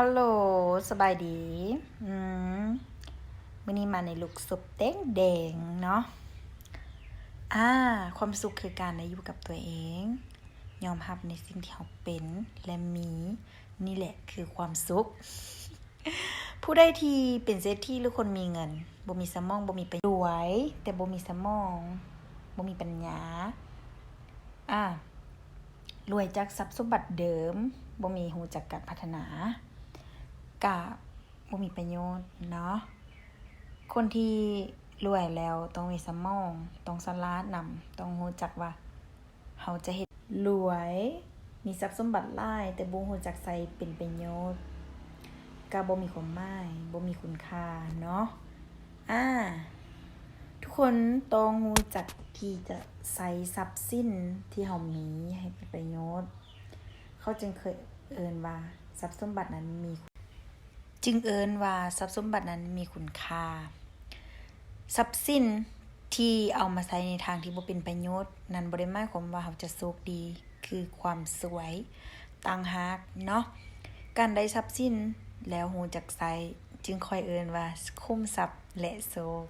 ຮັລໂຫຼ ສະບາຍດີ. ອືມ ມື້ນີ້ມາໃນລຸກສົບແດງໆເນາະ. ອາ ຄວາມສຸກຄືການໄດ້ຢູ່ກັບຕົວເອງ, ຍອມຮັບໃນສິ່ງທີ່ເຮົາເປັນ ແລະ ມີ, ນີ້ແຫຼະຄືຄວາມສຸກ. ຜູ້ໃດທີ່ເປັນເສດຖີ ຫຼື ຄົນມີເງິນ ບໍ່ມີສະໝອງ ບໍ່ມີປະໂຫຍດ, ລວຍແຕ່ບໍ່ມີສະໝອງ ບໍ່ມີປັນຍາ, ອາ ລວຍຈາກຊັບສົມບັດເດີມ ບໍ່ມີຮູ້ຈັກການພັດທະນາ ກະບໍ່ມີປະໂຫຍດເນາະ. ຄົນທີ່ລວຍແລ້ວຕ້ອງມີສະໝອງ, ຕ້ອງສະຫຼາດນຳ, ຕ້ອງຮູ້ຈັກວ່າເຮົາຈະເຮັດ. ລວຍ ມີຊັບສົມບັດຫຼາຍ ແຕ່ບໍ່ຮູ້ຈັກໃຊ້ເປັນປະໂຫຍດ ກະບໍ່ມີຄວາມໝາຍ, ບໍ່ມີຄຸນຄ່າເນາະ. ອາ ທຸກຄົນຕ້ອງຮູ້ຈັກທີ່ຈະໃຊ້ຊັບສິນທີ່ເຮົາມີໃຫ້ເປັນປະໂຫຍດ, ເຂົາຈຶ່ງເຄີຍເອີ້ນວ່າຊັບສົມບັດນັ້ນມີ ຈຶ່ງເອີ້ນວ່າຊັບສົມບັດນັ້ນມີຄຸນຄ່າ. ຊັບສິນທີ່ເອົາມາໃຊ້ໃນທາງທີ່ບໍ່ເປັນປະໂຫຍດນັ້ນ ບໍ່ໄດ້ໝາຍຄວາມວ່າເຮົາຈະໂຊກດີ, ຄືຄວາມສວຍຕ່າງຫາກເນາະ. ການໄດ້ຊັບສິນແລ້ວຮູ້ຈັກໃຊ້ ຈຶ່ງຄ່ອຍເອີ້ນວ່າຂຸມຊັບ ແລະ ໂຊກ.